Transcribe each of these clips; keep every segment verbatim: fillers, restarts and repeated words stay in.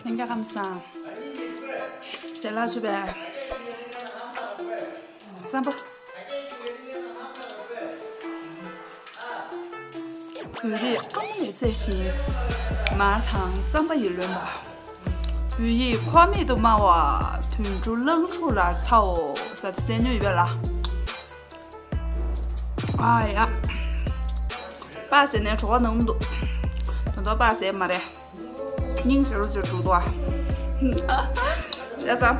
ལྷན་རྒྱས་ཁམས་བཟང་། ཞལ་ལག་མཆོད་པའི་རྩམ་པ། བོད་རིགས་ཨ་མ་ལས་མཛེས་ཤིང་། མར་དང་རྩམ་པ་ཡིས་ལོན་པ། བོད་ཡིག་མཁོ་མེད་དུ་སྨྲ་བ། དུད་འགྲོ་གླང་ཕྲུག་ལ་ཚ་བོ། ཟ་དེ་སེ་ཉོས་ཡོད་པས་ལ། ཨ་ཡ། པགས་ཟས་ནས་གྲོད་ཁོག་ན་འདུག་ད་དུང་པགས་ཟས་མ་རེད། སྙིང་རྗེ་རུ་ཅིག་འགྲོ་འདུག་ཨ། བྱས་ཙང་།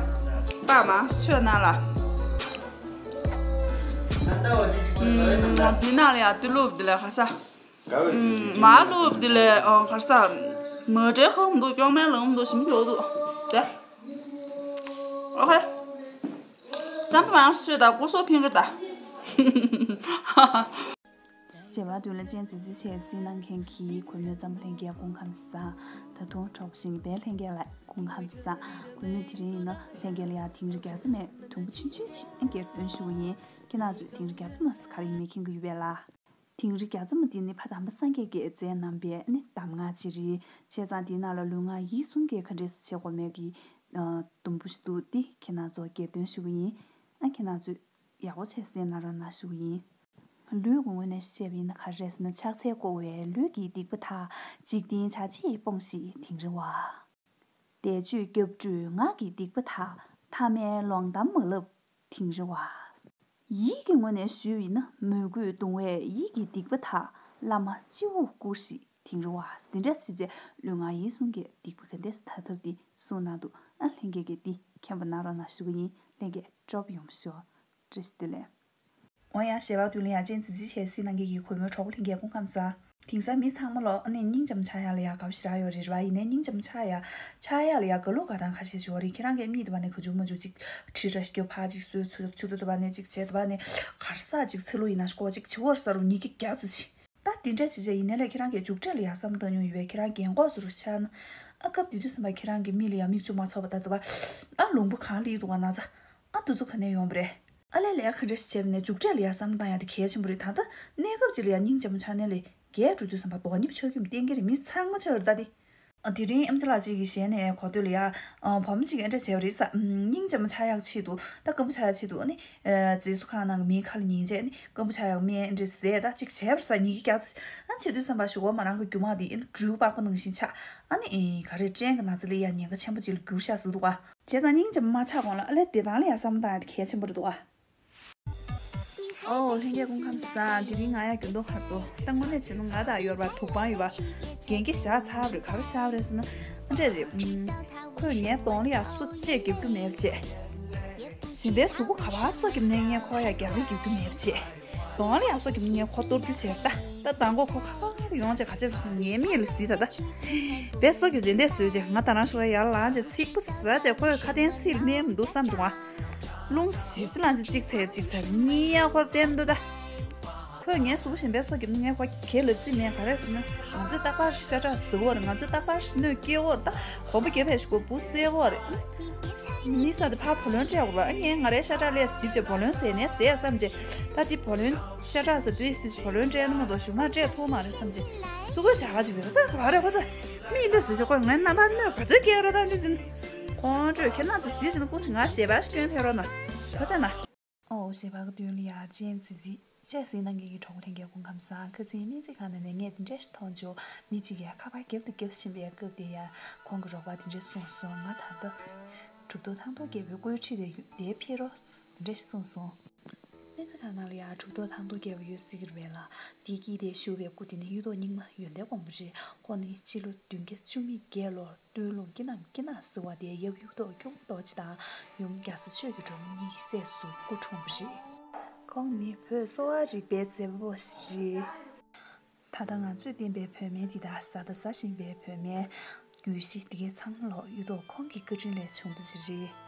པགས་མང་མཆོད་གནང་ལ། ཨུམ། འདི་ནང་ལ་ཡ་དུ་བླུགས་འདི་ལ་ཁ་ས། ཨུམ། མ་བླུགས་འདི་ལ་ཨང་ཁ་ས། མ་འདྲེ་ཁོམ་འདུག་ཀྱོང་མེ་ལངས་འདུག་ཞིམ་ཡོད་འདུག་དེ། ཨོ་ཁེ། རྩམ་པ་མང་སུ་ད་སྐུ་སྲོག་ཕིང་གི་ད། ཞེས་པ་དུས་ལ་ཅན་ཙི་ཙི་ཆེ་སྲིད་གནང་མཁན་གྱི་གུས་མོས་རྩམ་པ་ལྷན་རྒྱས་སྐུ་ཁམས་བཟང་། ད་དུང་གྲོགས་ཤིང་པའི་ལྷན་རྒྱས་ལ་སྐུ་ཁམས་བཟང་། གུས་མོས་དེ་རིང་ཡིན་ན་ལྷན་རྒྱས་ལ་ཡ་དིང་རི་རྒྱ་ཚ་མེད་དུམ་བུ་ཆུན་ཆུན་ཅིག་སྒེར་དོན་ཞུ་གི་ཡིན། ཁྱེད་རང་ཚོས་དིང་རི་རྒྱ་ཚ་མ་ག་རེ་ཡིན་མེད་མཁྱེན་གི་ཡོད་པས་ལ། དིང་རི་རྒྱ་ཚ་མ་འདི་ནི་ཕ་དམ་པ་སངས་རྒྱས་ཀྱིས་མཛད་གནང་པའི་ནི་གདམས་ངག་ཅིག་རེད། བྱས་ཙང་འདི་ནང་ལ་ལུས་ངག་ཡིད་གསུམ་གྱིས་ག་འདྲས་སེ་བྱེད་དགོས་མེད་ཀྱི་ཨ་དུམ་བུ་ཞིག་འདུག་སྟེ་ཁྱེད་རང་ཚོ་སྒེར་དོན་ཞུ་གི་ཡིན། ཨ་ཁྱེད་རང་ཚོས་ཡག་པོ་བྱས་གསན་གནང་རོགས་གནང་ཞུ་གི་ཡིན། ལུས་ཀྱི་ངོས་ནས་བཤད་པ་ཡིན་ན་ག་རེ་རེད་ཟེར་ན། ཕྱག་འཚལ་བསྐོར་བའི་ལུས་ཀྱི་སྡིག་པ་དག། འཇིག་རྟེན་བྱ་བྱེད་སྤོངས་ཤིག་དིང་རི་བ། བཟླས་བརྗོད་སྐྱབས་འགྲོའི་ངག་གི་སྡིག་པ་དག། ཐ་མལ་ལོང་གཏམ་མ་ལབ་དིང་རི་བ། ཡིད་ཀྱི་ངོས་ནས་ཞུས་པ་ཡིན་ན། མོས་གུས་གདུང་བའི་ཡིད་ཀྱི་སྡིག་པ་དག། བླ་མ་སྤྱི་བོར་བཀུར་ཞིག་དིང་རི་བ། འདི་འདྲ་ཞིག་བྱས་ལུས་ངག་ཡིད་གསུམ་གྱི་སྡིག་པ་ག་འདྲས་སེ་དག་ཐབས་འདི་གསུངས་གནང་འདུག་ཨ་ལྷན་རྒྱས་ཀྱིས་འདི་མཁྱེན་པ་གནང་རོགས་གནང་ཞུ་གི་ཡིན། ལྷན་རྒྱས་སྤྲོ་པོ་ཡོང་ཤོག་བཀྲ་ཤིས་བདེ་ལེགས། འོ་ཡ། ཞེས་པ་དུས་ལ་ཡ་ཅན་ཙི་ཙི་བྱས་སྲིད་གནང་མཁན་གྱི་གུས་མོའི་གྲོགས་པོ་ལྷན་རྒྱས་སྐུ་ཁམས་བཟང་། དེང་སང་མི་ཚང་མ་ལོ་ཨ་ནི་སྙིང་རྗེ་མོ་ཆགས་ཡག་ལ་ཡ་དགའ་པོ་ཞེ་དྲག་ཡོད་རེད། རེད་པ། ཡིན་ནའི་སྙིང་རྗེ་མོ་ཆགས་ཡག་ཆགས་ཡག་ལ་ཡ་དགའ་ལུགས་དགའ་སྟངས་ཁ་ཤས་ཤིག་ཡོད་རེད། ཁྱེད་རང་གིས་མིག་དེ་པ་ནས་ག་ཅུ་མ་ཅུ་ཅིག་ཁྲིད་ར་ཞིག་རྒྱབ་ཕར་ཅིག་སོད་ཚུར་ཚུར་དེ་པ་ནས་ཅིག་བྱས་དེ་པ་ནས་གར་ས་ཅིག་ཚེ་ལོ་ཡིན་ན་ཤོག་ཅིག་བྱེད་དགོས་ས་རུ་ཉིས་ཀྱི་རྒྱ་ཙི་ཅིག་ད་དེ་འདྲ་བྱེད་བྱེད་ཡིན་ནའི་ལས་ཁྱེད་རང་གིས་མཇུག་འབྲས་ལ་ཡ་བསམ་བཏང་མྱོང་ཡོད་པས། ཁྱེད་རང་རྒན་གོག་སུ་རུ་ཆགས་ན། ཨ་སྐབས་དེ་དུས་ཙམ་པ་ཁྱེད་རང་གི་མིག་ལ་ཡ་མིག་ཆུ་མ་ཚོར་བ་ད་དུ་བ། ཨ་ལུང་པ་གང་ལ་ཡོད་འདུག་ག་ན་ཚ། ཨ་དུ་ཚོ་ག་ནས་ཡོང་པ་རེད། ཨ་ལས་ལས་ག་འདྲ་ཞིག་བྱས་པ་ནས་མཇུག་འབྲས་ལ་ཡ་བསམ་བཏང་ཡ་དེ་གལ་ཆེན་པོ་རེད། ད་ལྟ་གནས་སྐབས་ཅིག་ལ་ཡ་སྙིང་རྗེ་མོ་ཆགས་ནའི་ལས་རྒས་འགྲོ་དུས་ཙམ་པ་དོ་ནི་ཆོག་གི་མི་བསྟན་གི་རེད། མི་ཚང་མ་ཆགས་ཀྱི་རེད་ད་དེ། ཨ་དེ་རིང་ཨེམ་ཆི་ལགས་གཅིག་གིས་ཞལ་ནས་གོ་ཐོས་ལ་ཡ། ཨ་བུ་མོ་གཅིག་གིས་ཨེ་འདྲ་བྱས་པ་རེད་ས། ཨམ་སྙིང་རྗེ་མོ་ཆགས་ཡག་ཆེད་དུ། ད་སྐམ་པོ་ཆགས་ཡག་ཆེད་དུ་ཨ་ནི། ཨ་རྗེས་སུ་ཁ་ནང་གི་མིའི་ཁ་ལ་ཉན་བྱས་ཨ་ནི་སྐམ་པོ་ཆགས་ཡག་སྨན་ཨེ་འདྲ་ཟས་ད་གཅིག་བྱས་པ་རེད་ས། ཉིས་ཀྱི་རྒྱ་ཚ། ཨ་བྱེད་དུས་ཙམ་པ་ཞུ་གོ་མ་རང་གི་རྒྱུ་མ་དེ་ཨ་ནི་སྦྲུལ་པགས་པ་ནང་བཞིན་ཆགས། ཨ་ནི་ཨེ་ག་རེ་སྐྲན་གྱི་ན་ཚ་ལ་ཡ་ཉེན་ཁ་ཆེན་པོ་ཅིག་ལ་འགྱུར་ཤག་ཟེར་འདུག་ག་བྱས་ཙང་སྙིང་རྗེ་མོ་མ་ཆགས་གོང་ལ་ཨ་ལས་བདེ་ཐང་ལ་ཡ་བསམ་བློ་བཏང་ཡ་དེ་གལ་ཆེན་པོ་རེད་འདུག་ག་ཨོ་ལྷན་རྒྱས་སྐུ་ཁམས་བཟང་། དེ་རིང་ང་ཡ་རྒྱུན་དུ་ཁར་དོ། ད་དངོས་གནས་བྱས་ན་ང་དང་ཡོད་པ་དུག་པང་ཡོད་པ། རྒན་གྱི་ཞག་ཚར་བ་རེད། ག་རེ་ཤར་བ་རེད་ཟེར་ན། ཨ་འདྲས་རེད། ཨུམ། ཁོས་ངའི་གདོང་ལ་ཡ་སོ་གཅིག་རྒྱབ་རྒྱུ་མེད་པ་བྱས། གཞན་པའི་གཟུགས་པོ་ག་པར་སོ་རྒྱབ་ནའི་ངས་ཁོ་ཡ་རྒྱབ་ལ་རྒྱབ་རྒྱུ་མེད་པ་བྱས། གདོང་ལ་ཡ་སོ་རྒྱབ་ནའི་ངས་ཁོ་གཏོར་རྒྱུ་བྱས། ད་ད་མདང་དགོང་ཁོ་ཁ་ཁ་ཡོང་བྱས་ག་ཅེ་ངའི་མིག་ལ་གཟིགས། ད་ད་བས་སོ་རྒྱབ་རྗེས་འདེད་བཟོས་བྱས་ང་ད་རང་ཤོག་ཡར་ལངས་བྱས་ཚིག་པ་ཟ་བྱས་ཁོའི་ཁ་གདན་ཚིག་ལ་གནས་མི་འདུག་བསམ་བྱུང་ང་། རླུང་ཞིབ་ཅིག་ལངས་ཅིག་གཅིག་ཚེ་གཅིག་ཚེ་གཉིས་ཡ་ཁོར་བསྟན་འདུག་ད། ཁོས་ངའི་གཟུགས་པོ་གཞན་པའི་སོ་རྒྱབ་ནས་ངས་ཁོ་གས་ལབ་རྩིས་མེད། ག་རེ་ཟེར་ན། ང་ཚོས་རྟག་པར་ཤ་ཁྲག་ཟ་གོ་རེད། ང་ཚོས་རྟག་པར་སྣོད་སྐྱེ་གོ་རེད། ད་གོམ་པ་རྒྱབ་ཕེབས་ཤིག་གོ་བུ་བསད་གོ་རེད། མི་ས་དེ་ཕར་བུ་ལོན་སྤྲད་དགོས་རེད། ངས་ང་རའི་ཤ་ཁྲག་ལས་ཞིབ་ཅིག་བུ་ལོན་ཟས་ནས་ཟས་བསམ་བྱས། ད་དེ་བུ་ལོན་ཤ་ཁྲག་ཟ་དུས་སི་བུ་ལོན་སྤྲད་ན་མ་གཏོགས་གཞུག་མ་སྤྲད་ཐུབ་མ་རེད་བསམ་བྱས། སུ་གོ་བཞག་ཅིག་རེད། ད་ག་རེ་བ་ད། མི་འདི་ཟེར་ཅིག་ཁོ་ངའི་རྣམ་པར་གནོད་ག་ཚོད་སྐྱེལ་རེད། ད་འདི་ཟིན། ཁོང་ཁྲོས་ཁྱེད་རྣམ་ཚོ་ཟིན་བྱས་ན་སྐུ་ཚེ་ང་ཞལ་པར་ཞིག་སྐྱོན་ཕེབས་རོགས་གནང་། ཐུགས་རྗེ་གནང་། ཨོ་ཞེས་པ་གི་དོན་ལ་ཡ་ཅན་ཙི་ཙི། བཅད་ཟིན་གནང་མཁན་གྱི་གྲོགས་པོ་ལྷན་རྒྱས་སྐུ་ཁམས་བཟང་། ཁ་སང་སྨན་རྩིས་ཁང་ནང་ནས་ངས་འདི་འདྲ་ཞིག་མཐོང་བྱུང་། མི་གཅིག་གིས་ཁ་པར་རྒྱབ་དང་རྒྱབ་བཞིན་པའི་སྐབས་དེ་ཡ། ཁོང་གི་རོགས་པ་འདི་འདྲ་གསུངས་སོང་། ང་ད་ལྟ་གྲུབ་ཐོབ་ཐང་སྟོང་རྒྱལ་པོའི་སྐུའི་ཁྲི་དེ་དེ་ཕེབས་རོགས་འདི་འདྲ་ཞིག་གསུངས་སོང་། སྨན་རྩིས་ཁང་ནང་ལ་ཡ་གྲུབ་ཐོབ་ཐང་སྟོང་རྒྱལ་པོ་ཡོད་སྲིད་ཀྱི་རེད་པས་ལ། དེའི་དཀྱིལ་དེར་བཞུགས་པའི་སྐུ་དེ་ནི་གཡུ་ཐོག་རྙིང་མ་ཡོན་ཏན་དགོན་པ་རེད། ཁོང་ནི་སྤྱི་ལོ་བདུན་བརྒྱ་བཅུ་མེད་བརྒྱད་ལོར། སྟོད་ལུང་སྐྱིད་རྣམས་སྐྱིད་ནག་ཟེར་བ་དེ་ཡབ་གཡུ་ཐོག་སྐྱོང་རྡོ་རྗེ་དང་ཡུམ་རྒྱ་བཟའ་ཆོས་ཀྱི་སྒྲོལ་མ་གཉིས་ཀྱི་སྲས་སུ་སྐུ་འཁྲུངས་པ་རེད། ཁོང་ནི་བོད་གསོ་བ་རིག་པའི་མཛད་པ་པོ་ཞིག་རེད། ད་ལྟ་ང་ཚོས་བསྟན་པའི་བོད་སྨན་འདི་དག་ཟ་དང་ཟ་བཞིན་པའི་བོད་སྨན་རྒྱུད་བཞི་འདི་གའི་ཚང་མ་ལོ་གཡུ་ཐོག་ཁོང་གི་བཀའ་དྲིན་ལས་བྱུང་བ་ཞིག་རེད།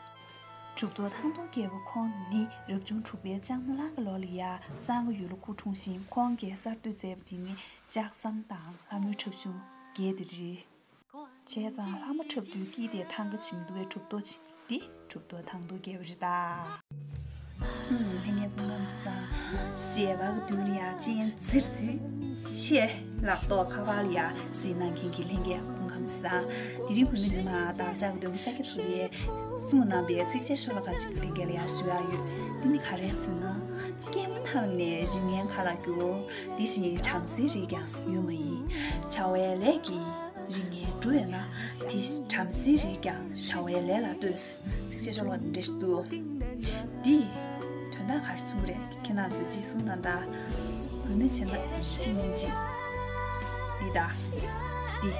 གྲུབ་ཐོབ་ཐང་སྟོང་རྒྱལ་པོ་ཁོང་ནི་རབ་བྱུང་དྲུག་པའི་ལྕང་མ་གླང་གི་ལོ་ལ་ཡ་གཙང་པོ་ཡུལ་ལ་སྐུ་འཁྲུངས་ཤིང་ཁོང་གིས་གསར་གཏོད་མཛད་པ་འདི་ནི་ལྕགས་ཟམ་དང་ལྷ་མོའི་འཁྲབ་གཞུང་བརྒྱད་དེ་རེད། བྱས་ཙང་ལྷ་མོ་འཁྲབ་རྒྱུའི་དཀྱིལ་དེར་ཐང་ག་བྱེད་མི་འདུག་པས་གྲུབ་ཐོབ་ཅིག་འདི་གྲུབ་ཐོབ་ཐང་སྟོང་རྒྱལ་པོ་རེད་ད། ཧུམ། ལྷན་རྒྱས་སྐུ་ཁམས་བཟང་། ཞེས་པ་གི་མདུན་ལ་ཡ་སྤྱན་འཛིར་འཛིར་ཆེ། ལག་ཐོག་ཁ་པར་ལ་ཡ་གཟིགས་གནང་མཁན་གྱི་ལྷན་རྒྱས་སྐུ་ཁམས་བཟང་། དེ་རིང་བོད་མི་མི་མང་བདག་ཅག་གི་འདོད་མོས་ཤར་གྱི་ཐུབ་པའི་གསུངས་གནང་པའི་ཚིགས་བཅད་ཤོ་ལོ་ཀ་གཅིག་ལྷན་རྒྱས་ལ་ཡ་ཞུ་ཡ་ཡོད། འདི་ནི་ག་རེ་ཟེར་ན། སྐྱེས་མ་ཐག་ནས་རིགས་ངན་ཁ་ལ་སྐྱུར། དེ་བཞིན་བྲམ་ཟེའི་རིགས་ཀྱང་ཡོད་མ་ཡིན། བྱ་བའི་ལས་ཀྱིས་རིགས་ངན་འགྲུབ་པས་ན། དེ་བྲམ་ཟེའི་རིགས་ཀྱང་བྱ་བའི་ལས་ལ་ལྟོས། ཚིགས་བཅད་ཤོ་ལོ་ཀ་འདི་འདྲ་ཞིག་འདུག་འདི་དོན་དག་ག་རེ་མཚོན་གྱི་རེད། ཁྱེད་རང་ཚོས་ཅིག་གསུངས་གནང་དང་། བུད་མེད་བྱས་ན་ཡིན་གཅིག་མིན་གཅིག་འདི་དང་འདི་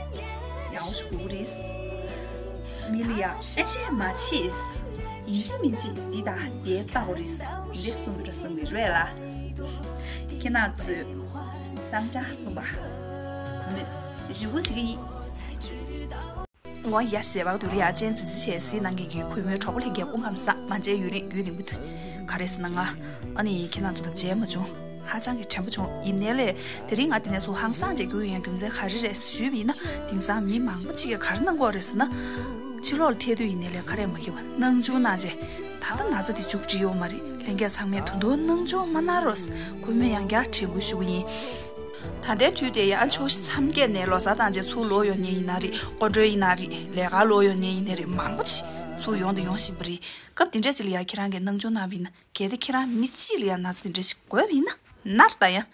ཡག་པོ་ཞིག་དགོས་ཀྱི་རེད། མི་ལ་ཡ་ཨེ་འདྲས་མ་བྱེད། ཡིན་གཅིག་མིན་གཅིག་འདི་དང་འདི་ལྟ་དགོས་རེད། འདི་གསུངས་འདྲ་གསུང་གི་རེད་ལ། ཁྱེད་རང་ཚོས་བསམ་འཆར་གསུངས་པ་རེ་ཞིབ་པོ་བྱེད་ཀྱི་ཡིན། ངོ་ཡ་ཞེས་པ་དུ་ལ་ཡ་ཅན་ཙི་ཙི་བྱས་སྲིད་ནང་གི་གི་གུས་མོའི་གྲོགས་པོ་ལྷན་རྒྱས་སྐུ་ཁམས་བཟང་། མ་མཇལ་ཡུན་རིང་ཡུན་རིང་པོ་དུས་ག་རེ་ཟེར་ན། ང་ཨ་ནི་ཁྱེད་རང་ཚོ་དང་མཇལ་མ་བྱུང་། ཧ་ཅང་གི་དྲན་པོ་བྱུང་། ཡིན་ནའི་ལས་དེ་རིང་ང་དེ་ནས་ཚུར་ཧང་སངས་བྱས་རྒྱུ་ཡང་རྒྱུ་མཚན་ག་རེ་རེད་ཞུས་པ་ཡིན་ན། དེང་སང་མི་མང་པོ་ཅིག་གིས་ག་རེ་གནང་གི་ཡོད་རེད་ཟེར་ན། ཕྱི་ལོགས་ལ་ཐལ་དུས་ཡིན་ནའི་ལས་ཁ་རས་མ་བགྱིས་པ་སྣང་ཆུང་གནང་བྱས། ད་ལྟ་ན་ཚ་དེ་མཇུག་སྒྲིལ་ཡོད་མ་རེད། ལྷན་རྒྱས་ཚང་མས་ད་དུང་སྣང་ཆུང་མ་གནང་རོགས། གུས་མོས་ཡང་བསྐྱར་དྲན་སྐུལ་ཞུ་གི་ཡིན། ད་ལྟའི་དུས་དེ་ཡང་ཕྱོགས་བཞི་མཚམས་བརྒྱད་ནས་ལོ་གསར་བཏང་རྗེས་ཚུར་ལོག་ཡོང་མཁན་ཡིན་ན་རེད། སྐུ་མགྲོན་ཡིན་ན་རེད། ལས་ཀར་ལོག་ཡོང་མཁན་ཡིན་ན་རེད། མང་པོ་ཅིག་ཚུར་ཡོང་དང་ཡོང་བཞིན་པ་རེད། སྐབས་དེ་འདྲ་ཅིག་ལ་ཡང་ཁྱེད་རང་གིས་སྣང་ཆུང་གནང་བ་ཡིན་ན། གལ་ཏེ་ཁྱེད་རང་མི་གཅིག་ལ་ཡང་ན་ཚ་དེ་འདྲ་ཞིག་འགོས་པ་ཡིན་ན་ནར་ད་ཡང་།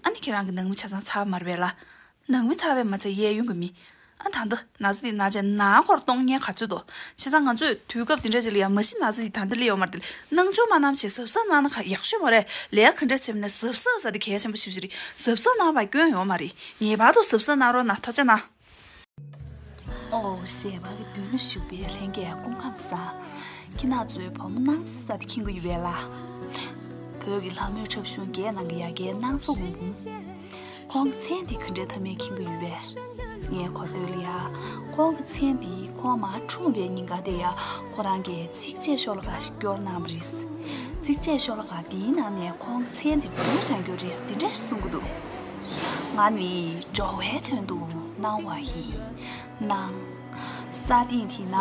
ཨ་ནི་ཁྱེད་རང་གི་ནང་མི་ཆ་ཚང་ཚར་མ་རེད་པས་ལ། ནང་མི་ཚར་བས་མ་ཚད་གཡས་གཡོན་གྱི་མི། ཨ་ད་ལྟ་ན་ཚ་འདི་ན་ཆ་ན་སྐོར་གཏོང་མཁན་ག་ཚོད་འདུག་བྱས་ཙང་ང་ཚོས་དུས་སྐབས་འདི་འདྲ་ཅིག་ལ་ཡང་མ་གཞི་ན་ཚ་འདི་ད་ལྟ་སླེབས་ཡོད་མ་རེད་དེ། སྣང་ཆུང་མ་གནང་བྱས་གཟབ་གཟབ་གནང་ན་ག་ཡག་ཤོས་མ་རེད། ལས་ཀ་ག་འདྲ་བྱས་པ་ན་གཟབ་གཟབ་ཟེར་དེ་གལ་ཆེན་པོ་ཞེ་པོ་ཅིག་རེད། གཟབ་གཟབ་གནང་བ་སྐྱོན་ཡོད་མ་རེད། ངེས་པར་དུ་གཟབ་གཟབ་གནང་རོགས་གནང་། ཐུགས་རྗེ་གནང་། ཨོ་ཞེས་པ་གི་མདུན་ལ་བཞུགས་པའི་ལྷན་རྒྱས་སྐུ་ཁམས་བཟང་། ཁྱེད་རྣམ་ཚོས་བུ་མོ་སྣང་ས་ཟེར་དེ་མཁྱེན་གྱི་ཡོད་པས་ལ། བོད་ཀྱི་ལྷ་མོའི་འཁྲབ་གཞུང་བརྒྱད་ནང་གི་ཡ་གྱལ་སྣང་ས་འོད་འབུམ། ཁོང་གི་མཚན་དེ་ག་འདྲའི་ཐ་མའི་མཁྱེན་གྱི་ཡོད་པས། ངའི་གོ་ཐོས་ལ་ཡ། ཁོང་གི་མཚན་དེ་ཁོང་མ་འཁྲུངས་པའི་ཉིན་ཀ་དེ་ཡ་ཁོ་རང་གིས་ཚིགས་བཅད་ཤོ་ལོ་ཀ་ཞིག་སྐྱོར་གནང་བ་རེད། ཚིགས་བཅད་ཤོ་ལོ་ཀ་དེའི་ནང་ནས་ཁོང་གི་མཚན་དེ་བསྒྲུབས་བཞག་རྒྱུ་རེད། དེ་འདྲ་ཞིག་གསུང་གི་འདུག་ང་ནི་འགྲོ་བའི་དོན་དུ་སྣང་བ་ཡིན། སྣང་། ས་སྟེང་དེ་ན་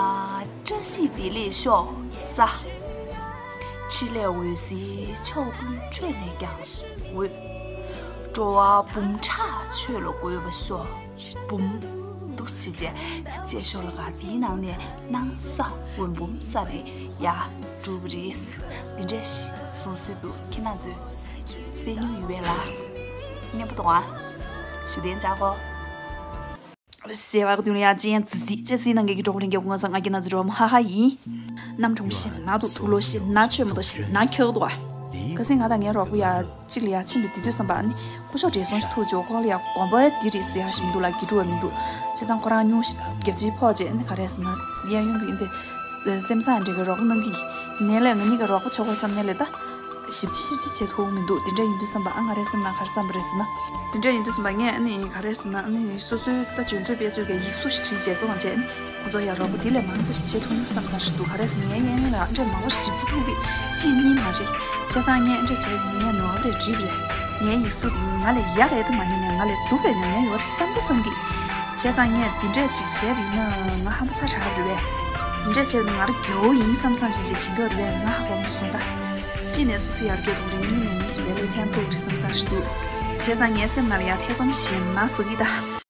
བཀྲ་ཤིས་བདེ་ལེགས་ཤོག་ས། ཕྲིན་ལས་འོད་ཟེར་ཕྱོགས་ཀུན་འཕྲོས་ནས་ཀྱང་འོད། འགྲོ་བ་འབུམ་ཕྲག་ཆོས་ལ་འགོད་པ་ཤོག་འབུམ། འདུག་སེ་བྱས་ཚིགས་བཅད་ཤོ་ལོ་ཀ་དེའི་ནང་ནས་སྣང་ས་འོད་འབུམ་ས་དེ་ཡ་གྲུབ་རེད། འདི་འདྲ་ཞིག་གསུང་སྲོལ་འདུག་ཁྱེད་རྣམ་ཚོས་གསན་མྱོང་ཡོད་པས་ལ། སྙན་པོ་འདུག་ཨ། ཞུ་དན་ཅག་གོ། ཞེས་པ་གི་མདུན་ལ་ཡ་ཅན་ཙི་ཙི་ཅེ་སི་ནང་གི་གྲོགས་ལེན་གྱི་ངོ་ས་ང་གི་ན་ཚ་འགྲོ་མ་ཧ་ཧ་ཡིན། གནམ་གྲང་ཞེ་ན་འདུག་དུག་ལོག་ཞེ་ན་ཆོད་མ་གཏོགས་ཞེ་ན་ཁྱག་འདུག་ཨ། ཁ་སང་ང་དང་ངའི་རོགས་པ་ཡ་གཅིག་ལ་ཡ་ཕྱིན་པའི་དེ་དུས་ཙམ་པ་ཨ་ནི་སྐུ་ཞབས་བགྲེས་སོང་ཞིག་ཐུག་བྱུང་། ཁོང་ལ་ཡ་དགོངས་པ་འདི་རེད་ཟེར་ཡ་ཞིག་མི་འདུག་ལ། དགེ་ཕྲུག་བ་མི་འདུག་བྱས་ཙང་ཁོ་རང་སྙུང་ཞིག་རྒྱབ་ཕྱི་ཕོག་བྱས་ཨ་ནི་ག་རེ་ཟེར་ན་གཡས་གཡོན་གྱི་ཨིན་དེ་སེམས་བཟང་འདྲ་གི་རོགས་པ་གནང་གི་ཡིན། ནས་ལས་ང་གཉིས་ཀ་རོགས་པ་བྱེད་དགོས་བསམ་ནས་ལས་ད། ཞིབ་ཅི་ཞིབ་ཅི་བྱེད་ཐུབ་མི་འདུག་དེ་འདྲ་ཡིན་དུས་ཙམ་པ་ཨ་ང་རའི་སེམས་ནང་ག་རེ་བསམ་པ་རེད་ཟེར་ན། དེ་འདྲ་ཡིན་དུས་ཙམ་པ་ངས་ཨ་ནི་ག་རེ་ཟེར་ན་ཨ་ནི་སོ་སོའི་ད་འཇོན་ཚོད་དཔེ་ཚོད་ཀྱི་ཡིག་གཟུགས་ཤིག་བྲིས་རྗེས་བཙོང་བྱས་ནི་ཁོ་ཚོ་ཡ་རོགས་པ་དེ་ལས་མང་ཙམ་ཞིག་བྱེད་ཐུབ་ན་བསམ་བསམ་ཞིག་འདུག་ག་རེ་ཟེར་ན་ངས་ངས་ངས་ལ་འདྲ་མང་པོ་ཞིག་ཞིབ་ཅི་ཐུབ་གི་ཅི་གཉིས་མ་རེད། བྱས་ཙང་ངས་འདྲ་བྱས་ཡིན་ངས་ནོར་བ་རེད་འགྲིག་རེད། ངའི་ཡིག་གཟུགས་དེ་ང་ལས་ཡག་ག་ཡ་ད་མ་ཉོ་ནས་ང་ལས་སྡུག་པའི་ཉོ་ཉན་ཡོད་རེད་བསམ་པ་བསམ་གི། བྱས་ཙང་ངས་དེ་འདྲས་ཅིག་བྱས་པ་ཡིན་ན་ང་ཧམ་པ་ཚ་དྲགས་རེད་བས། དེ་འདྲས་བྱས་པ་ཡིན་ན་ང་རང་རྒྱལ་པོ་ཡིན་བསམ་བསམ་བྱས་བྱས་བྱེད་མཁན་རེད་བས། ང་ཧ་གོ་མ་སོང་ད། གཅིག་ནས་སོ་སོ་ཡར་རྒྱས་འགྲོ་གི་རེད། གཉིས་ནས་མི་ཞིག་བས་ལས་ཕན་ཐོགས་རེད་བསམ་བསམ་ཞིག་འདུག་བྱས་ཙང་ངའི་སེམས་ནང་ལ་ཡ་ཐེ་ཚོམ་ཞེ་ན་ཟ་གི་ད།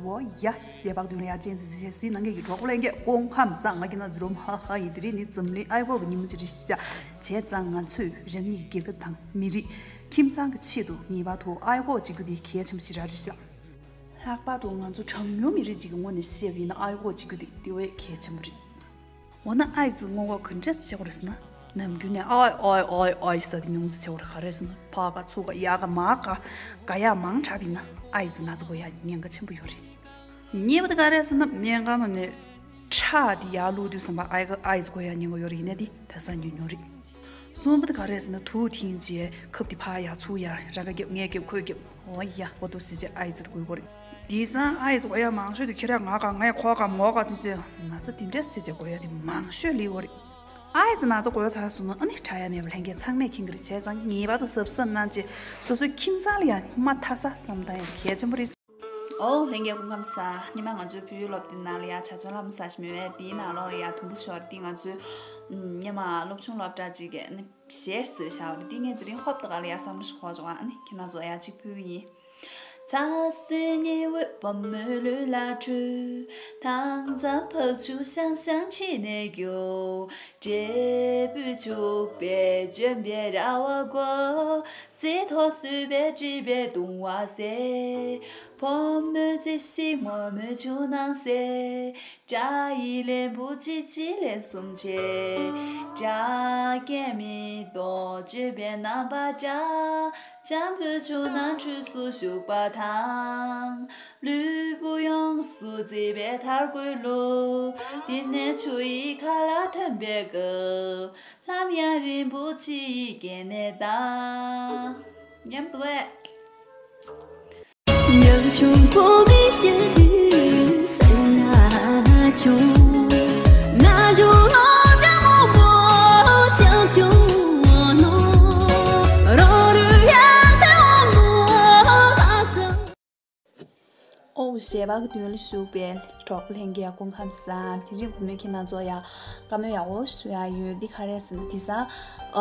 འོ་ཡ་ཞེས་པ་གི་མདུན་ལ་ཡ་ཅན་ཙི་ཙི་བྱས་སྲིད་ནང་གི་གྲོགས་པོ་ལྷན་རྒྱས་སྐུ་ཁམས་བཟང་། ང་གི་ན་ཛི་རོམ་ཧ་ཧ་ཡིན། དེ་རིང་ནི་འཛམ་གླིང་ཨའི་གོ་གི་ཉིན་མོ་ཅིག་རེད་ཤག་བྱས་ཙང་ང་ཚོས་རང་ཉིད་ཀྱི་རྒྱལ་ཁབ་དང་མི་རིགས་ཁྱིམ་ཚང་གི་ཆེད་དུ་ངེས་པར་དུ་ཨའི་གོ་བྱེད་རྒྱུ་དེ་གལ་ཆེན་པོ་ཞེ་དྲག་རེད་ཤག་ལྷག་པར་དུ་ང་ཚོ་གྲངས་ཉུང་མི་རིགས་ཅིག་གི་ངོས་ནས་བཤད་པ་ཡིན་ན་ཨའི་གོ་བྱེད་རྒྱུ་དེ་དེ་བས་གལ་ཆེན་པོ་རེད། འོ་ན་ཨའི་ཙི་སྔོན་འགོག་ག་འདྲས་བྱེད་དགོས་རེད་ཟེར་ན། ནམ་རྒྱུན་ནས་ཨའི་ཨའི་ཨའི་ཨའི་ཟེར་དེ་ཉུང་ཙམ་བྱེད་དགོས་རེད། ག་རེ་ཟེར་ན་ཕར་ག་ཚུར་ག་ཡར་ག་མར་ག་ག་ཡ་མང་དྲགས་པ་ཡིན་ན་ཨའི་ཙི་ན་ཚ་འགོ་ཡ་ཉེན་ཁ་ཆེན་པོ་ཡོད་རེད། གཉིས་པ་དེ་ག་རེ་ཟེར་ན་སྨན་ཁང་ནང་ནས་ཁྲག་དེ་ཡར་བླུགས་དུས་ཙམ་པ་ཨའི་ཨའི་ཙི་འགོ་ཡ་ཉེན་ཁ་ཡོད་རེད། ཡིན་ནའི་དེ་ད་ས་ཉུང་ཉུང་རེད། གསུམ་པ་དེ་ག་རེ་ཟེར་ན་དུག་འཐེན་རྗེས་ཁབ་དེ་ཕར་ཡར་ཚུར་ཡར་རང་ག་རྒྱབ་ངའི་རྒྱབ་ཁོའི་རྒྱབ། འོ་ཡ་འོ་དོ་ཟེར་བྱས་ཨའི་ཙི་འགོ་དགོས་རེད། དེང་སང་ཨའི་ཙི་འགོ་ཡ་མང་ཤོས་དེ་ཁྱེད་རང་ང་ག་ངའི་ཁོ་ག་མོ་ག་དེ་ཚོས་ན་ཚ་དེ་འདྲས་ཟེར་བྱས་འགོ་ཡ་དེ་མང་ཤོས་སླེབས་ཡོད་རེད། ཨའི་ཙི་ན་ཚ་འགོ་ཚར་སོང་ན་ཨ་ནི་དྲག་ཡ་མེད་པ་ལྷན་རྒྱས་ཚང་མས་མཁྱེན་གྱི་རེད། བྱས་ཙང་ངེས་པར་དུ་གཟབ་གཟབ་གནང་བྱས་སོ་སོའི་ཁྱིམ་ཚང་ལ་ཡང་མ་མཐའ་ས་བསམ་བཏང་ཡ་གལ་ཆེན་པོ་རེད། ཨོ་ལྷན་རྒྱས་སྐུ་ཁམས་བཟང་། སྔོན་མ་ང་ཚོའི་བོད་ཡིག་སློབ་དེབ་ནང་ལ་ཡ་ཆ་ཚང་ལམ་ཟ་ཞིག་མེད་པས། དེའི་ནང་ལོགས་ལ་ཡ་དུམ་བུ་ཞོར་དེ་ང་ཚོའི་སྔོན་མ་སློབ་ཆུང་སློབ་གྲྭ་གཅིག་གི་གཞས་བཟོས་བཞག་པ་རེད། དེ་ངས་དེ་རིང་ཧོབ་ཏེ་ག་ལ་ཡ་བསམ་བློ་ཞིག་འཁོར་བྱུང་། ཨ་ནི་ཁྱེད་རང་ཚོ་ཡ་གཅིག་ཕུལ་གི་ཡིན། མཉམ་དུ་བས། ཨོ་ཞེས་པ་གི་མདུན་ལ་བཞུགས་པའི་གྲོགས་པོ་ལྷན་རྒྱས་སྐུ་ཁམས་བཟང་། དེ་རིང་བུ་མོས་ཁྱེད་རང་ཚོ་ཡ་བཀའ་མོལ་ཡག་པོ་ཞུ་ཡ་ཡོད། འདི་ག་རེ་ཟེར་ན་དེང་སང་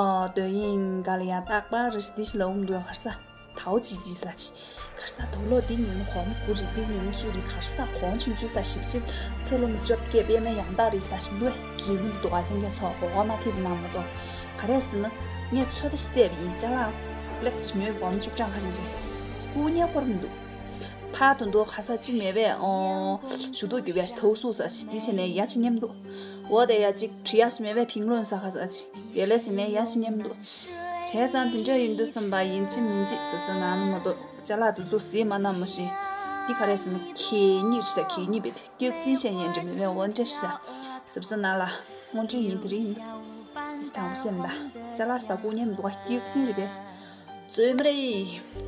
ཨ་སྡོད་ཡིན་ག་ལ་ཡ་རྟག་པར་རེ་ཞིག་འདི་ཞིག་ལ་འོང་འདུག་ག་རེ་ཟ། དའོ་ཅི་ཅི་ཟ་ཅི། ག་རེ་ཟ། དོ་ལོ་འདི་ཉོས་ན་གོང་དགུ་རེད། འདི་ཉོས་ན་བཅུ་རེད། ག་རེ་ཟ། གོང་ཆུང་ཆུང་ཟ། ཞིབ་ཆེ་ཚོ་ལོ་མི་བཅོ་བརྒྱད་པད་མའི་ཡང་དག་རེད་ཟ་ཞིག་འདུག་ག་འཛུལ་མི་འདུག་ག་ལྷན་རྒྱས་ཚོ་གོ་ག་མ་ཐེབས་གནང་མ་གཏོགས། ག་རེ་ཟེར་ན་ངས་ཚོད་ལྟ་ཞིག་བལྟས་པ་ཡིན། ཅ་ལག་ལེགས་ཅིག་ཉོས། གོང་བཅུ་གྲངས་ཁ་ཤས་ཅིག་སྐུ་ཉེ་འཁོར་མི་འདུག་ཕར་དོན་དུ་ག་ས་གཅིག་མེད་པས། ཨོ། ཞུ་གཏུག་རྒྱུ་བས་ཐའུ་སུ་ས་ཞིག་འདི་བྱས་ནས་ཡ་ཅི་ཉམས་འདུག་འོ་དེ་ཡ་གཅིག་བྲི་ཡ་ཞིག་མེད་པས་ཕིང་ལོན་ས་ག་ས་ཅིག་དེ་ལས་ཟིན་ནས་ཡ་ཅི་ཉམས་འདུག་བྱས་ཙང་དེ་འདྲ་ཡིན་དུས་བསམ་པ་ཡིན་གཅིག་མིན་གཅིག་ཟབ་ས་ན་ནི་མ་གཏོགས་ཅ་ལག་དུ་ཚོ་ཟིན་མ་ན་མོ་ཞིག་འདི་ག་རེ་ཟེར་ན་གད་སྙིགས་རེད་ཤག་གད་སྙིགས་པས་དེ་སྐྱག་རྫུན་བྱས་ཉན་འདྲ་མེད་པས། འོ་འདྲ་ཤག་ཟབ་ས་ན་ལ་དངོས་འབྲེལ་ཡིན། དེ་རིང་ཡིན། དེ་དང་པོ་སེམས་ད་ཅ་ལག་ས་སྐུ་ཉམས་འདུག་ག་སྐྱག་རྫུན་རེད་པས། རྩོད་མ་རེད།